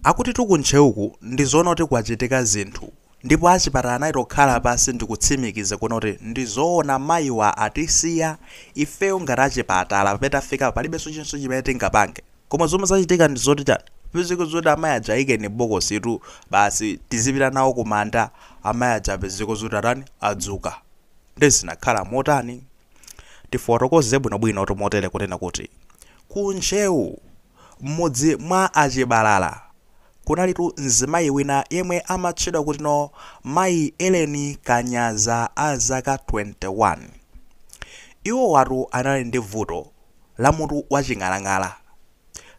Akutitu ku Ntcheuku ndizoona kuti kwachitika zinthu ndipo achipatala anachita kukhala pansi ndikutsimikiza kuona kuti ndizoona mayiwa atisiya, ifeyo ngati achipatala pamene tafikapa palibenso chinso chimene tingapange. Koma zomwe zachitika ndizoti chani? Kupezeka zoti amayi aja ayikeni m'bokositu basi tizipita nawo kumanda, amayi aja apezeka zoti atani? Adzuka. Nde zinakhala motani? Tifotokoze bwinobwinotu motere kunena kuti ku Ntcheu M'mudzi mwa a Chibalala kunalitu mzimayi wina yemwe amatchedwa kuti no mayi Ellen Kanyaza a zaka 21. Iwowatu anali ndi vuto la mutu waching'alang'ala.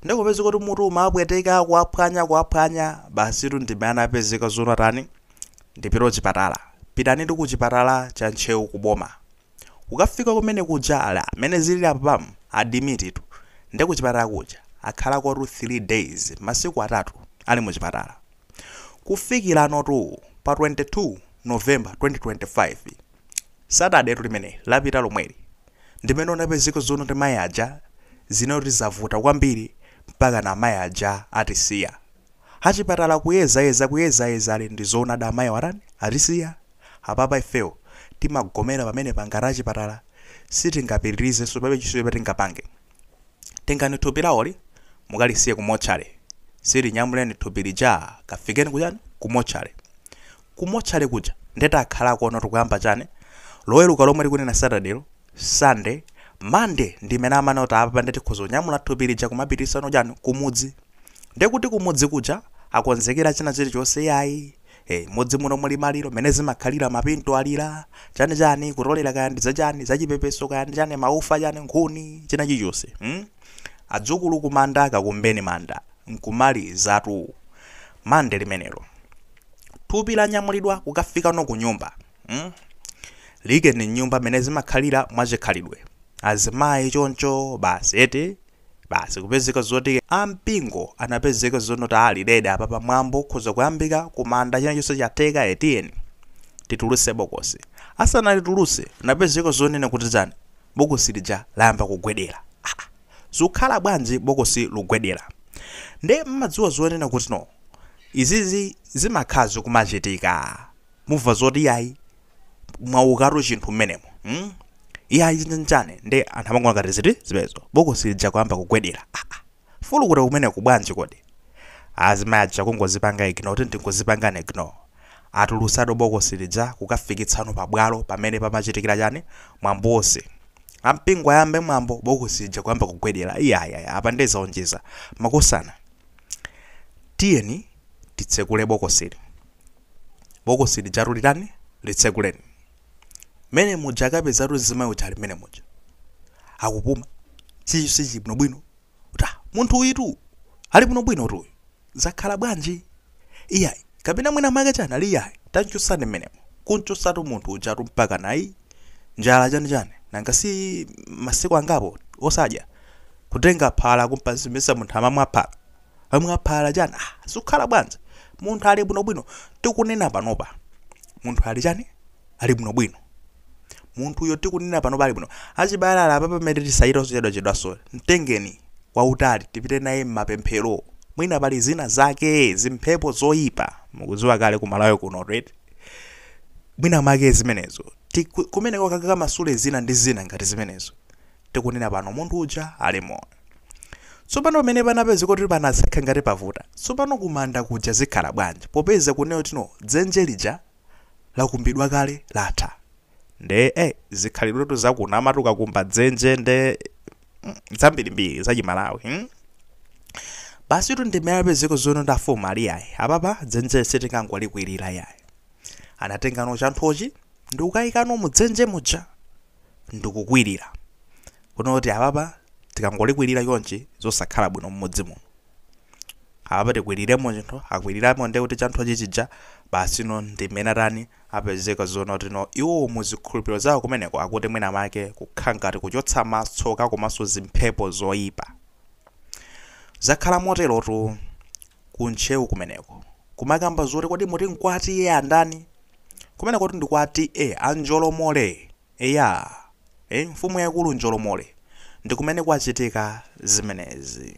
Nde kupezeka kuti mutu umawapweteka kuwaphwanya kuwaphwanya basitu ndimene anapezeka zoti atani ndipite kuchipatala. Pitanitu kuchipatala cha Ntcheu kuboma. Kukafika kumene kuja ali mmene zilili apapamu admit tu nde kuchipatala kuja akhalakotu 3 days masiku atatu ali muchipatala kufikiranotu pa 22 November 2025 Saturday tu limeneli lapita lomweli ndimene unapezeka zonoti mayi aja zinoti zavuta kwambiri mpakana amayi aja atisiya achipatala kuyezayeza kuyezayeza ali ndizoonadi amayiwa atani atisiya. Apapa ifeyo timagomera pamenepa ngati achipatala sitingapitirizenso palibe chilichonse chimene tingapange. Tengani thupi lawoli mukalisiye ku mortuary. Linyamuleni thupi lija kafikeni ku chani ku mortuary. Ku mortuary kuja nde takhalakono tikuyamba chani Loweruka lomwe tikunena Saturday lo, Sunday, Monday ndimene amanena kuti apapa nde tikhoza kunyamula thupi lija kumapitisano chani kumudzi. Ndekuti kumudzi kuja akonzekera china chilichonse iyayi Eh, mudzi muno muli maliro mene zimakhalira mapinto alira chani chani kutolera kaya ndi zachani zachipepeso kaya ndi chani maufa chani nkhuni china chilichonse hmm? Adzukulu kumanda kakumbeni manda nkumalizatu Mande limenelo thupi lanyamulidwa kukafikano kunyumba hmm? Likeni mnyumba mene zimakhalira mwachikhalidwe azimayi choncho basi eti Basi kupezeka zoti ampingo anapezeka zonoti ali ready apapa mwambo ukhoza kuyambika kumanda china chonse chatheka eh tiyeni tituluse bokosi. Asanalituluse anapezeka zonena kuti chani bokosi lija layamba kugwedera. Ah zikukhala bwanji bokosi lugwedera? Nde mmadziwa zonena kuti no izizi zimakhala zikumachitika mumva zoti iyayi mwaukatu chinthu mmenemo hmm? Iyayi chanchani nde anthu amangona ngati ziti zimenezo bokosi lija kuyamba kugwedera ah, ah. Fulukuta kumeneko bwanji kodi azimayi aja kungozipanga ignore kuti ndingozipangani ignore atulusatu bokosi lija kukafikitsano pabwalo pamene pamachitikira chani mwambo wonse ampingo ayambe mwambo bokosi lija kuyamba kugwedera iyayaya apa nde zaonjeza makosana tiyeni titsekule bokosili Bokosi lijatu litani? Litsekuleni. Mene muja akapezatu mzimayi uja ali mene muja. Akupuma. Chilichonse chili bwinobwino. Kuti ah, munthu uyutu ali bwinobwinotu uyu. Zakhala bwanji? Iyayi. Kapena mwina mwake chani ali iyayi. Tamchotsani mmenemo. Kumchotsatu munthu ujatu mpaka nayi. Njala chani chani. Nanga si masiku angapo osadya. Kutenga phala kumpatsa munthu amamwa phala. Amwa phala chani ah zikukhala bwanji munthu ali bwinobwino tikunena panopa munthu ali chani ali bwinobwino munthuyo tikunena panopa ali bwino achibale ali apa pamene tisachite zochedwachedwaso mtengeni wautali tipite naye m'mapemphero mwina pali zina zake zimphepo zoyipa mukudziwa kale ku Malawi kuno right mwina mwake zimenezo kumeneko akakamasule zina ndi zina ngati zimenezo tikunena pano munthu uja ali moyo. Tsopano pamene panapezeka kuti panadzakhala ngati pavuta, tsopano kumanda kuja zikhala bwanji popeza kunena kuti no dzenje lija lakumbidwa kale latha. Nde eh zikhalidwetu zakuno amati ukakumba dzenje nde mm, zambirimbiri zachimalawi hmm? Basitu ndimene apezeka zonoti afumu ali yayi apapa dzenje sitingangolikwirira yayi. Anatengano chanthochi ndikukayikano mudzenje muja. Ndikukwirira kunoti apapa tikangolikwirira chonchi zosakhala bwino mmudzi muno apapa tikwiriremo chinthu akwiriramo ndiye kuti chanthochi chija basi no ndimene atani apezeka zonoti no iwowo muzikhulupiriro zawo kumeneko akuti mwina mwake kukhala ngati kuchotsa matsoka komanso zimphepo zoyipa zakhala moterotu ku Ntcheu kumeneko kumakamba zoti kodi muti nkwa T/A andani kumenekotu ndi kwa T/A a Njolomole Eya, e, mfumu yaikulu Njolomole, ndi kumene kwachitika zimenezi.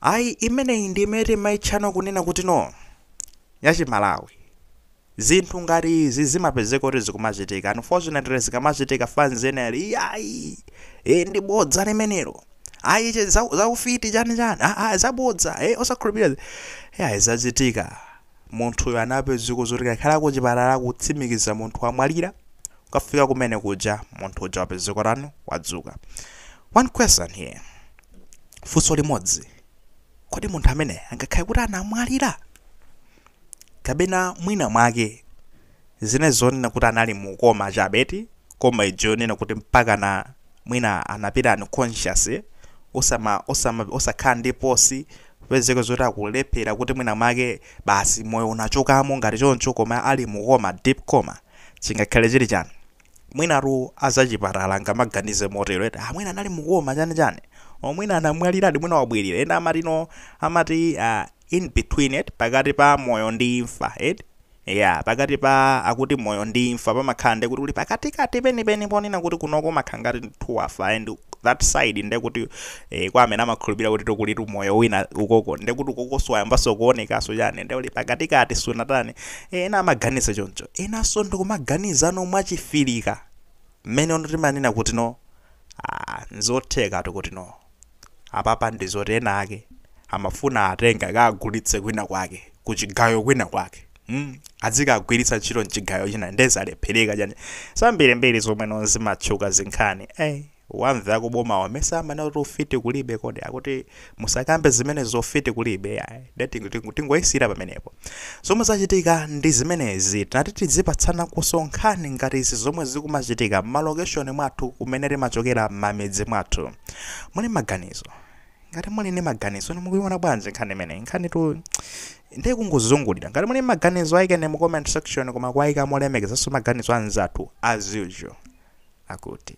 Ayi, imeneyi ndi imene timayitchano kunena kuti no yachimalawi. Zinthu ngati izi zimapezeka kuti zikumachitika. Unfortunately, zikamachitika, fans ena ali, "Iyayi, e, ndi bodza limenelo, ayi, zaufiti chani chani, zabodza, e, osakhulupirira." Yayi, zachitika. Munthuyo anapezeka zoti kakhala kuchipatala kutsimikiza munthu amwalira, ukafika kumene kuja munthu uja wapezeka tani? Wadzuka. One question here, funso limodzi: kodi munthu amene angakhale kuti anamwalira, kapena mwina mwake zine zonena kuti anali mu coma chabeti, coma ijo yonena kuti mpaka na mwina anapita unconscious, osama osama osakhala ndi pulse, kupezeka zoti akulephera, kuti mwina mwake basi moyo unachokamo ngati choncho, koma ali mu coma, deep coma? Chingakhale chili chani? Mwinatu azachipatala ngamaganize motero eti, ah, mwina anali mu coma chani chani, o mwina anamwaliradi, mwina wabwirira. Ena amati no, amati in between it, pakati pa moyo ndi imfa eti. Ya, pakati pa, akuti moyo ndi imfa pamakhala ndi kuti uli pakatikati penipeni, ponena kuti kunoko makhala ngati ndithu wafa, and that side ndekuti kwa amene amakhulupirira kuti tikulitu moyo wina ukoko, ndekuti ukoko siwayambanso kuonekanso chani, nde uli pakatikati, sunatani. Ena amaganiza choncho, enanso ndikumaganiza no mwachifirika mmene ono timanena kuti no, ah, nzotheka kuti no apapa ndizoti ena ake amafuna atenga kagulitse kwina kwake, kuchigayo kwina kwake, Azikagwiritsa ntchito mchigayo china, ndezalephereka chani, zambirimbiri zomwe no zimatchuka zinkhani. Wamve akuboma wamesa amene kuti ufiti kulibe? Kodi akuti musakambe zimene zofiti kulibe? Ayi, nde tingoyisira pamenepo. Zomwe zachitika ndi zimenezi. Tinati tizipatsana kusonkhani ngati izi zomwe zikumachitika m'ma location mwathu, kumene timachokera, m'mamidzi mwathu. Muli maganizo? Ngati muli ndi maganizo, mukuiona bwanji nkhani imeneyi? Nkhani tu ndiye kungozungulira. Ngati muli maganizo, ayikeni mu comment section, koma kuwayika molemekezanso maganizo anzathu as usual. Akuti